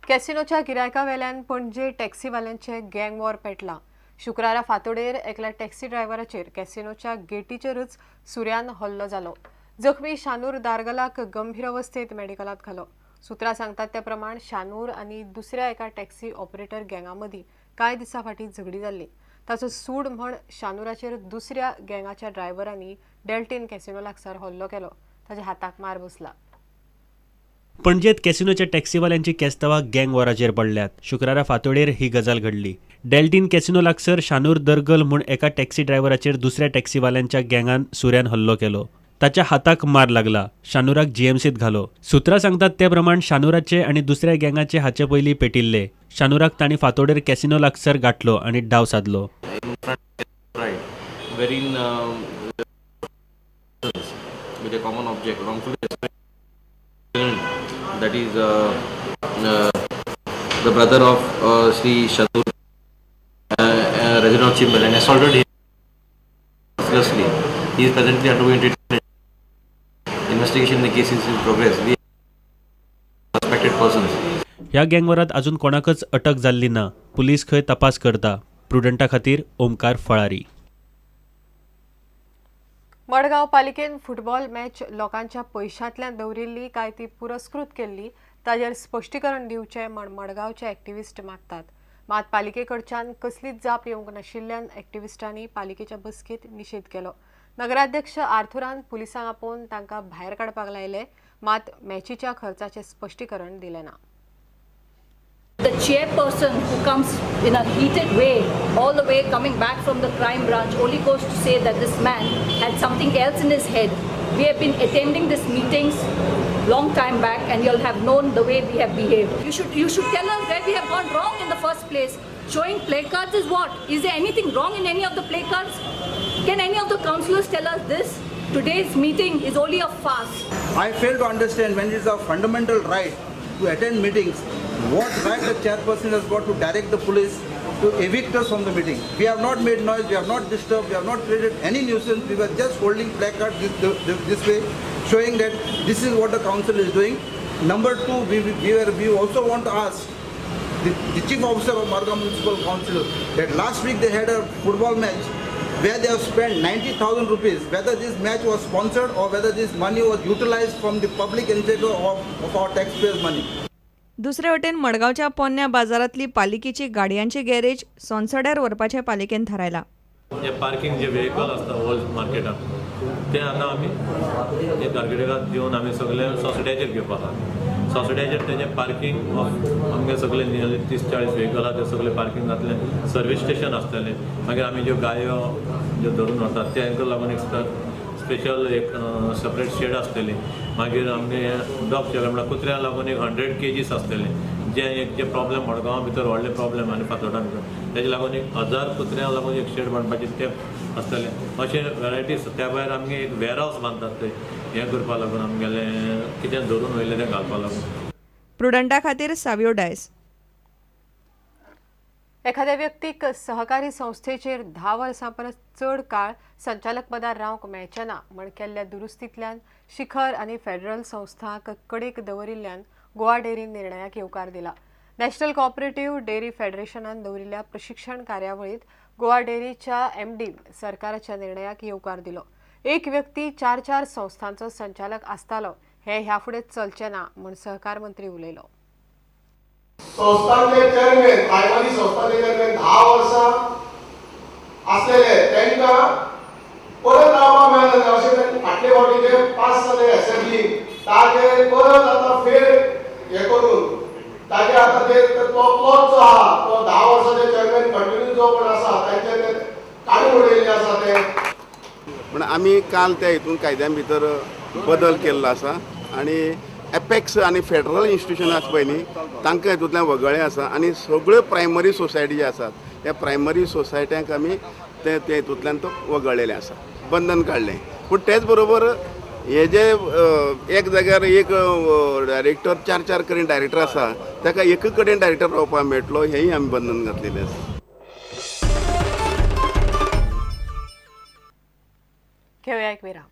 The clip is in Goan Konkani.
कॅसिनोच्या गिरायका वेल्यान पणजे टॅक्सीवाल्यांचे गँग वॉर पेटला. शुक्रारा फांतोडेर एकल्या टॅक्सी ड्रायव्हराचेर कॅसिनोच्या गेटीचेरच सुऱ्यान हल्लो जालो. जखमी शानूर दारगलाक गंभीर अवस्थेत मेडिकलात घालो. सुत्रां सांगतात त्या प्रमाण शानूर आनी दुसऱ्या एका टॅक्सी ऑपरेटर गँगा मदीं कांय दिसां फाटीं झगडी जाल्ली. ताचो सूड म्हण शानूराचेर दुसऱ्या गँगाच्या ड्रायव्हरांनी डेल्टीन कॅसिनो लागसार हल्लो केलो. ताच्या हाताक मार बसला. पणजेत कॅसिनोच्या टॅक्सीवाल्यांची केस्तांवां गँग वॉराचेर पडल्यात. शुक्रारा फांतोडेर ही गजाल घडली. डेल्टीन कॅसिनो लागसर शानूर दरगल म्हूण एका टॅक्सी ड्रायव्हराचेर दुसऱ्या टॅक्सीवाल्यांच्या गँगान सुऱ्यान हल्लो केलो. ताच्या हाताक मार लागला. शानूराक जीएमसीत घालो. सुत्रां सांगतात ते प्रमाण शानूराचे आनी दुसऱ्या गँगाचे हाचे पयलीं पेटिल्ले. शानूराक तांणी फांतोडेर कॅसिनो लागसर गाठलो आनी डाव सादलो. Wherein with a common object wrongfully, that is the brother of Sri Shadur, resident of Chimbel, and assaulted him mercilessly. He is presently undergoing treatment. Investigation in the case is in progress. We suspected persons. ह्या गँगवरात अजून कोणाकच अटक जाल्ली ना. पुलीस खंय तपास करता. प्रुडंटा खातीर ओमकार फळारी. मडगांव पालिकेन फुटबॉल मॅच लोकांच्या पयशांतल्यान दवरिल्ली काय ती पुरस्कृत केल्ली ताजेर स्पश्टीकरण दिवचें म्हण मडगांवचे एक्टिविस्ट मागतात. मात पालिके कडच्यान कसलीच जाप येवंक नाशिल्ल्यान एक्टिविस्टांनी पालिकेच्या बसकेंत निशेध केलो. नगराध्यक्ष आर्थुरान पुलिसांक आपोवन तांकां भायर काडपाक लायले. मात मॅचीच्या खर्चाचें स्पश्टीकरण दिलें ना. The chairperson who comes in a heated way all the way coming back from the crime branch only goes to say that this man had something else in his head. We have been attending these meetings long time back and you'll have known the way we have behaved. You should tell us where we have gone wrong in the first place. Showing placards is what? Is there anything wrong in any of the placards? Can any of the councillors tell us this? Today's meeting is only a farce. I fail to understand, when it is our fundamental right to attend meetings, what right the chairperson has got to direct the police to evict us from the meeting. We have not made noise, we have not disturbed, we have not created any nuisance. We were just holding placards this way, showing that this is what the council is doing. Number two, we also want to ask the chief officer of Margao Municipal Council that last week they had a football match where they have spent 90,000 rupees, whether this match was sponsored or whether this money was utilized from the public exchequer of our taxpayers' money. दुसरे वटेन मडगांवच्या पोन्न्या बाजारांतली पालिकेची गाडयांची गॅरेज सोनसड्यार व्हरपाचें पालिकेन थारायलां. जे पार्किंग जे व्हेकल आसता ओल्ड मार्केटान, ते आतां आमी ते गार्गेटाक दिवन आमी सगळे सोसायट्याचेर घेवपाक आहा. सोसायट्याचेर तेजें पार्किंग आमगे सगळे नियरली 30-40 व्हेकल आहा, ते सगळे पार्किंग जातलें. सर्वीस स्टेशन आसतलें. मागीर आमी ज्यो गायो ज्यो धरून व्हरतात तेंकां लागून एक स्पेशल एक सेपरेट शेड आसतली. मागीर आमगे डॉग शेड म्हणल्यार कुत्र्या लागून एक 100 केजीस आसतले. जे एक जे प्रॉब्लेम मडगांवा भितर व्हडले प्रॉब्लेम आनी फातोर्डा भितर, तेजे लागून 1000 कुत्र्यां लागून एक शेड बांदपाचे ते आसतले. अशे वेरायटीज. त्या भायर आमगे एक वेअरहावस बांदतात, ते हें करपा लागून, आमगेलें कितें धरून वयलें तें घालपा लागून. प्रुडंटा खातीर सावियो डायस. एखाद्या व्यक्तीक सहकारी संस्थेचेर 10 वर्सां परस चड काळ संचालक पदार रावंक मेळचें ना म्हण केल्ल्या दुरुस्तींतल्यान शिखर आनी फेडरल संस्थांक कडेक दवरिल्ल्यान गोवा डेअरीन निर्णयाक येवकार दिला. नॅशनल कॉपरेटिव्ह डेअरी फेडरेशनान दवरिल्ल्या प्रशिक्षण कार्यावळींत गोवा डेअरीच्या एमडीन सरकाराच्या निर्णयाक येवकार दिलो. एक व्यक्ती चार चार संस्थांचो संचालक आसतालो हे ह्या फुडें चलचें ना म्हूण सहकार मंत्री उलयलो. संस्थांचे चेअरमॅन, प्रायमरी संस्थांचे चेअरमॅन 10 वर्सां आसलेले, तांकां परत रावपाक मेळना अशें फाटले फावटी जे पास जाले असेंब्ली, ताजे परत आतां फेर हे करून ताजे आतां ते तो क्लॉज जो आहा, तो 10 वर्साचे चेअरमॅन कंटिन्यू जो कोण आसा तांचे ते काडून उडयल्ले आसा ते. पूण आमी काल त्या हितून कायद्या भितर बदल केल्लो आसा आनी एपेक्स आनी फेडरल इन्स्टिट्युशन आसा पळय न्ही, तांकां हितूंतल्यान वगळ्ळें आसा आनी सगळ्यो प्रायमरी सोसायटी जे आसात, त्या प्रायमरी सोसायट्यांक आमी ते ते हितूंतल्यान तो वगळ्ळेलें आसा, बंधन काडलें. पूण तेच बरोबर हे जे एक जाग्यार एक डायरेक्टर, चार चार कडेन डायरेक्टर आसा, ताका एक कडेन डायरेक्टर रावपाक मेळटलो, हेंय आमी बंधन घातलेलें आसा. घेवया एक विराम.